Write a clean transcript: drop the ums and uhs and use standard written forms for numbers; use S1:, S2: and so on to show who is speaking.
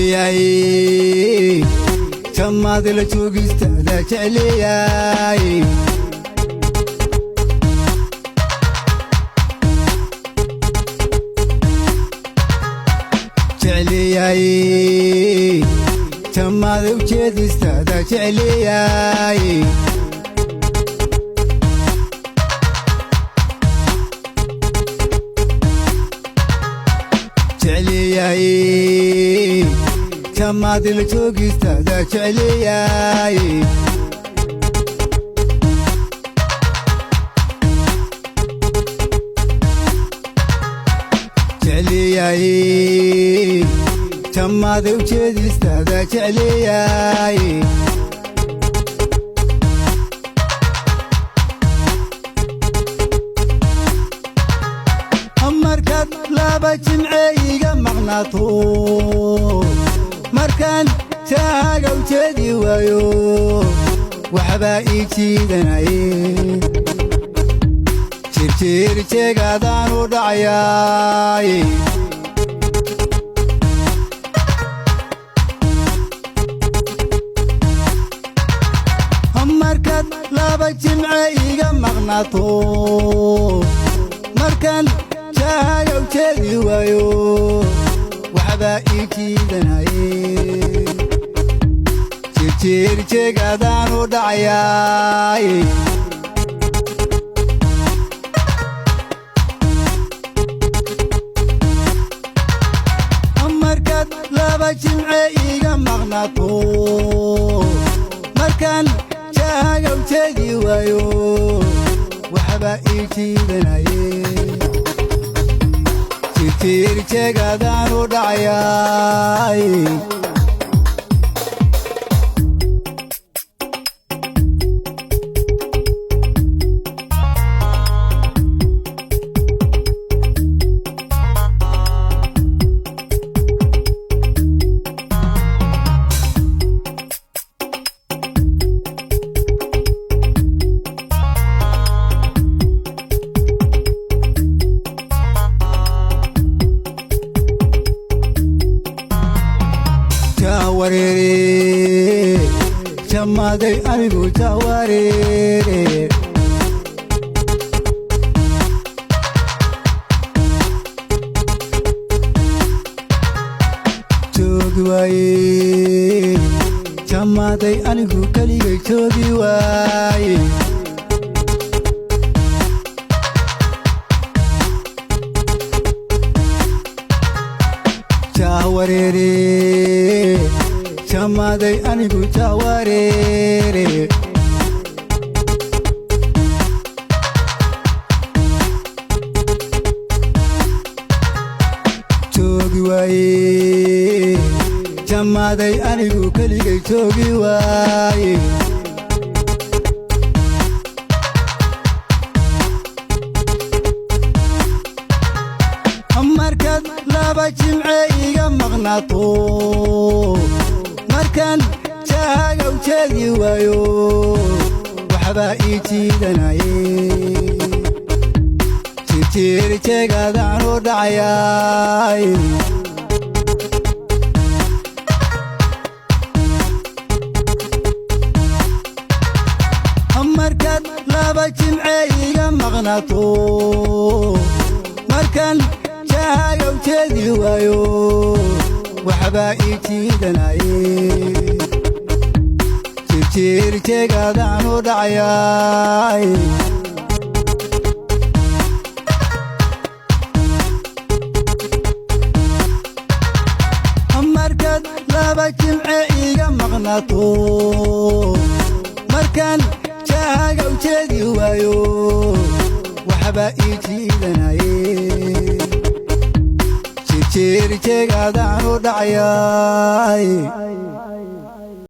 S1: Jecliyay jamaad la joogistaada jecliyay. Jecliyay jamaad ujeedistaada jecliyay. Jecliyay jamaad la joogistaada jecliyay. Jecliyay jamaad ujeedistaada jecliyay. Markaad laba jimce iga maqnaato, markaan jaaga ujeedi waayo, waxbaa ii jiidanaye. Jirjiir jeegaadaan u dhacayaay. Markaad laba jimce iga maqnaato, markaan jaaga ujeedi waayo, waxbaa ii jiidanaye. Jirjiir jeegaadaan u dhacayaay. Markaad laba jimce iga maqnaato, markaan jaaga ujeedi waayo, waxbaa ii jiidanaye. Jirjiir jeegaadaan u dhacayaay. Jawareere jamaaday anigu jawareere. Joogi waaye jamaaday anigu keligay joogi waaye. Jawareere jamaaday anigu jawareere. Joogi waaye jamaaday anigu keligay joogi waaye. Markaad laba jimce iga maqnaato, markaan jaaga ujeedi waayo, waxbaa ii jiidanaye. Jirjiir jeegaadaan u dhacayaay. Markaad laba jimce iga maqnaato, markaan jaaga ujeedi waayo, waxbaa ii jiidanaye. Jirjiir jeegaadaan u dhacayaay. Markaad laba jimce iga maqnaato, markaan jaaga ujeedi waayo, waxbaa ii jiidanaye. Jirjiir jeegaadaan u dhacayaay.